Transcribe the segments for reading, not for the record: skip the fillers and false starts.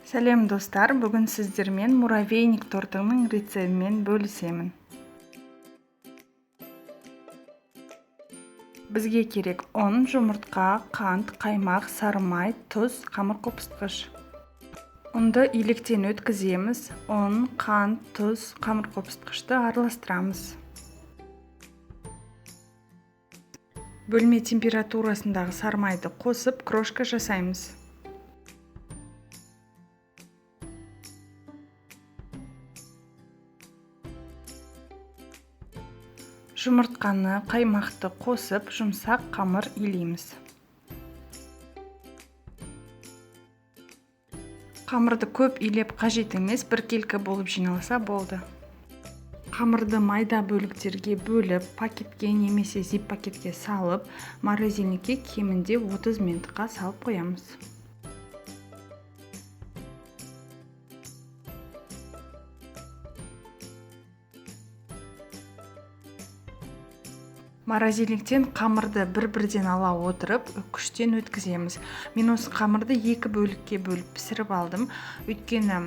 Сәлем достар, бүгін сіздермен муравейник тортының рецептімен бөлісемін. Бізге керек ұн, жұмыртқа, қант, қаймақ, сары май, тұз, қамыр қопсытқыш. Ұнды илектен өткіземіз. Ұн, қант, тұз, қамыр қопсытқышты араластырамыз. Бөлме температурасындағы сары майды қосып, крошка жасаймыз. Жұмыртқаны, қаймақты қосып, жұмсақ қамыр илейміз. Қамырды көп илеп қажет емес, біркелкі болып жиналса болды. Қамырды майда бөліктерге бөліп, пакетке немесе зип пакетке салып, морозильникке кемінде 30 минутқа салып қоямыз. Морозильниктен қамырды бір-бірден ала отырып, күштен өткіземіз. Мен осы қамырды екі бөлікке бөліп пісіріп алдым. Өйткені,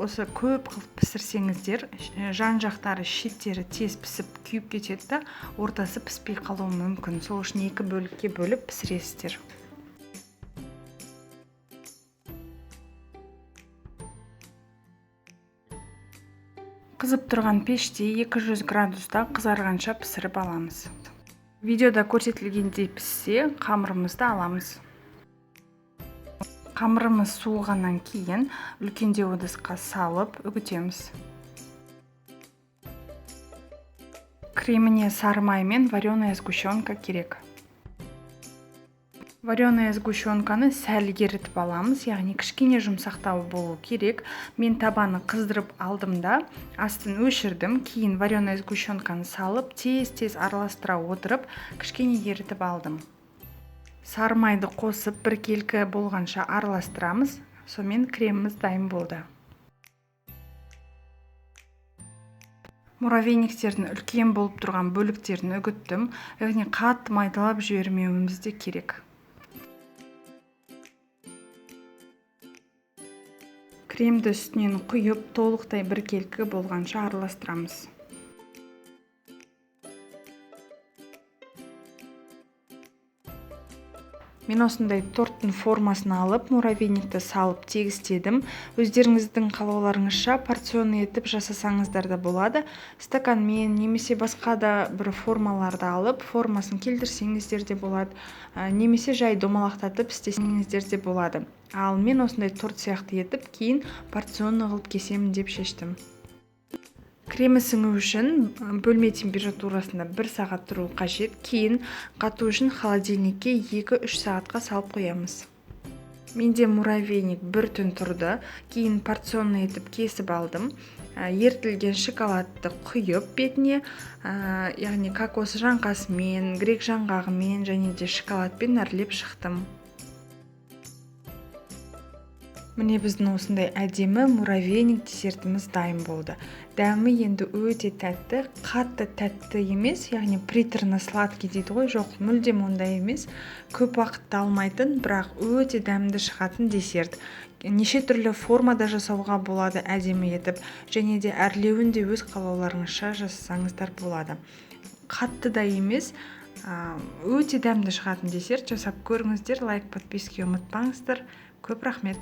осы көп қылып пісірсеңіздер, жан-жақтары, шеттері тез пісіп күйіп кетеді да, ортасы піспей қалуы мүмкін. Сол үшін екі бөлікке бөліп пісіресіздер. Қызып тұрған пеште 200 градуста қызарғанша пісіріп аламыз. Видеода көрсетілгендей піссе, қамырымызды аламыз. Қамырымыз суығаннан кейін үлкендеу ыдысқа салып үгітеміз. Креміне сары май мен вареная сгущенка керек. Вареная сгущенканы сәл ерітіп аламыз, яғни кішкене жұмсақтау болу керек. Мен табаны қыздырып алдым да, астын өшірдім. Кейін вареная сгущенканы салып, тез-тез араластыра отырып, кішкене ерітіп алдым. Сары майды қосып, біркелкі болғанша араластырамыз. Сонымен креміміз дайын болды. Муравейниктердің үлкен болып тұрған бөліктерін үгіттім, яғни қатты майдалап жібермеуіміз де керек. Кремді үстінен құйып, толықтай біркелкі болғанша араластырамыз. Мен осындай торттың формасын алып, муравейникті салып тегістедім. Өздеріңіздің қалауларыңызша порционный етіп жасасаңыздар да болады. Стаканмен немесе басқа да бір формаларды алып, формасын келтірсеңіздер де болады. Немесе жай домалақтатып істесеңіздер де болады. Ал мен осындай торт сияқты етіп, кейін порционный қылып кесемін деп шештім. Кремі сіңу үшін бөлме температурасында 1 сағат тұру қажет. Кейін қату үшін холодильникке 2-3 сағатқа салып қоямыз. Менде муравейник бір түн тұрды. Кейін порционный етіп кесіп алдым. Ерітілген шоколадты құйып бетіне, яғни кокос жаңқасымен, грек жаңғағымен және де шоколадпен әрлеп шықтым. Міне біздің осындай әдемі муравейник десертіміз дайын болды. Дәмі енді өте тәтті, қатты тәтті емес, яғни приторно сладкий дейді ғой, жоқ, мүлдем ондай емес. Көп уақытты алмайтын, бірақ өте дәмді шығатын десерт. Неше түрлі формада жасауға болады әдемі етіп, және де әрлеуін де өз қалауларыңызша жасасаңыздар болады. Қатты да емес, өте дәмді шығатын десерт. Жасап көріңіздер, лайк, подписки ұмытпаңыздар. Көп рахмет.